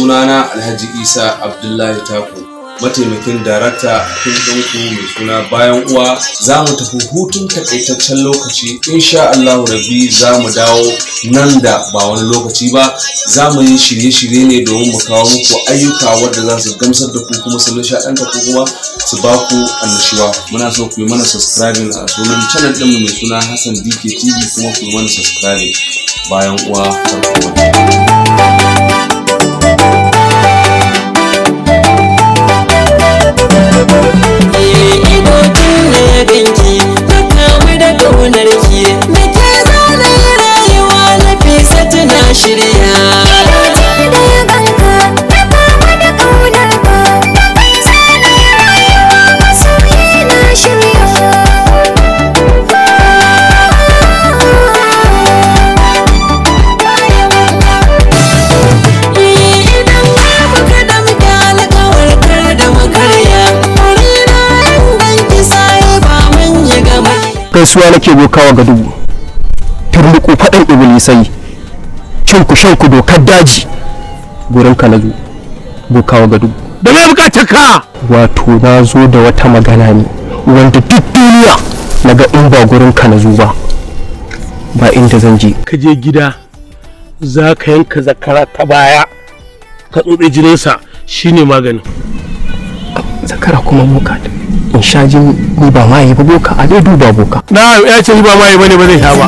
Sunana Alhaji Isa Abdullahi Taku, mataimakin darakta a fim ɗinku mai suna Bayan Uwa. Za mu tafi hutun takaitaccen lokaci, insha Allahu Rabbi za mu dawo nan da ba wani lokaci ba. Za mu yi shirye-shirye ne domin mu kawo muku ayyuka wadda za su gamsar da ku kuma su nishaɗanta ku kuma su ba ku annashuwa. Muna so ku yi mana subscribing a sunan channel ɗinmu mai suna Hassan DK TV, kuma ku yi mana subscribing. Bayan Uwa, farko. Ido tun da ya ganki na kamu da ƙaunar ki, da ke zana rayuwa na fisa tana shirya. Ido tun da ya ganka na kamu da ƙaunar ka, da kai zana rayuwa masoyi na shirya. Idan har muka damke alƙawar kar da mu karya, burina in ganki sai ba mun yi gama. Gaisuwa nake bokawa ga dubu turmuku faɗin iblisai, cin ku shan ku dokar daji, gurin ka na zo bokawa ga dubu. Da me bukatar ka? Wato na zo da wata magana ne wanda duk duniya na ga in ba gurin ka na zo ba, ba inda zan je. Ka je gida za ka yanka zakara ta baya ka tsotse jininsa, shine maganin. Zakara kuma boka, in sha jini ni ba ma yi ba boka, a dai duba boka. Na ya ce ni ba mai bane, ba zai sha ba.